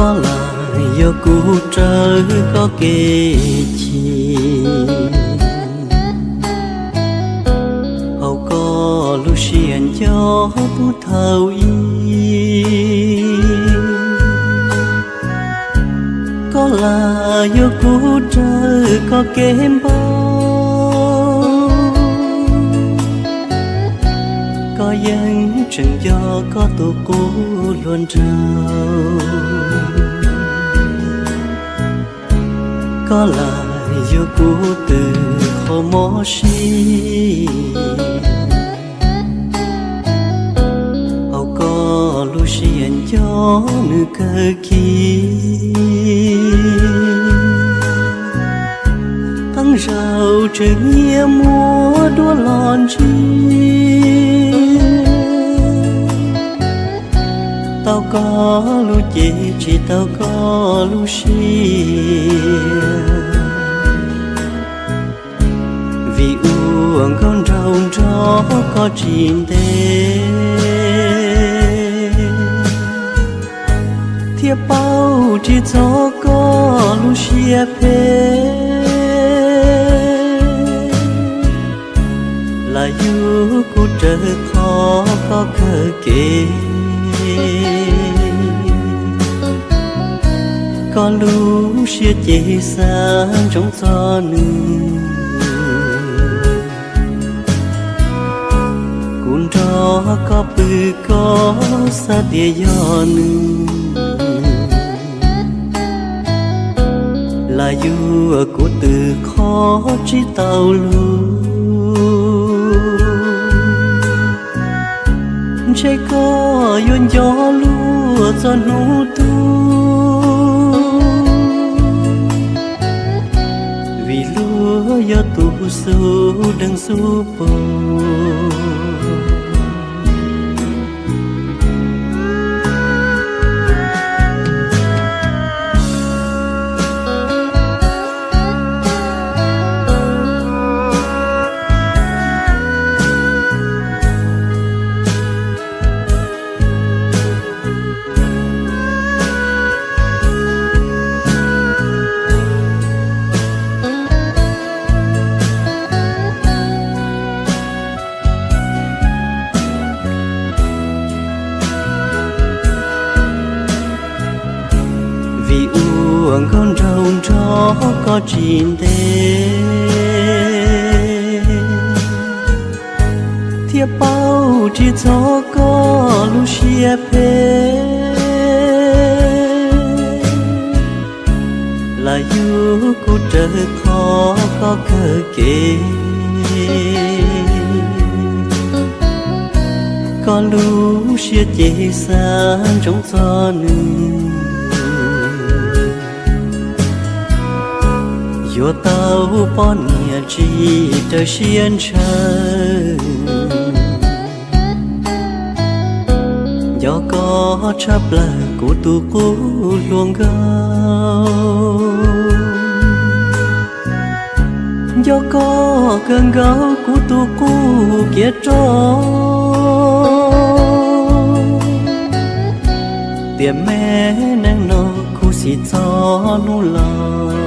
Koj lam yog kuv raws koj kev chim, hauv koj lub siab nco puv thaum ub. Koj lam yog kuv raws koj kev npau, koj yeej tseem nco koj tus qub hluas nraug. Koj lam yog kuv twb qhov mob siab, hauv koj lub siab nco nws kawg kiag. Qee zaug tseem nyiam muab duab los ntsia, tau koj lub cev tsis tau koj lub siab. Vim ua nkauj nraug nrog koj tsis ntev, thiaj paub tsis txog koj lub siab phem. Lam yog kuv raws qhov koj kawg kev, koj lub siab ces xav ntsoov txog nws. Kuv nrog koj pw koj xav tias yog nws, lam yog kuv twb qhov tsis tau luag. Ntshe koj yuav nco luag txog hnub tuag, vim luag yog tus xub deev xub pog. Vim ua nkauj nraug nrog koj tsis ntev, thiaj paub tsis txog koj lub siab phem. Lam yog kuv raws qhov koj kawg kev, koj lub siab ces xav ntsoov txog nws. Yuav tau poj niam tsis raws siab ntshaw, nco koj tshaj plaws kuv tus qub hluas nkauj. Nco koj kawg nkaus kuv tus qub kiav roj, tiam me neej no khuv xim txog hnub laus.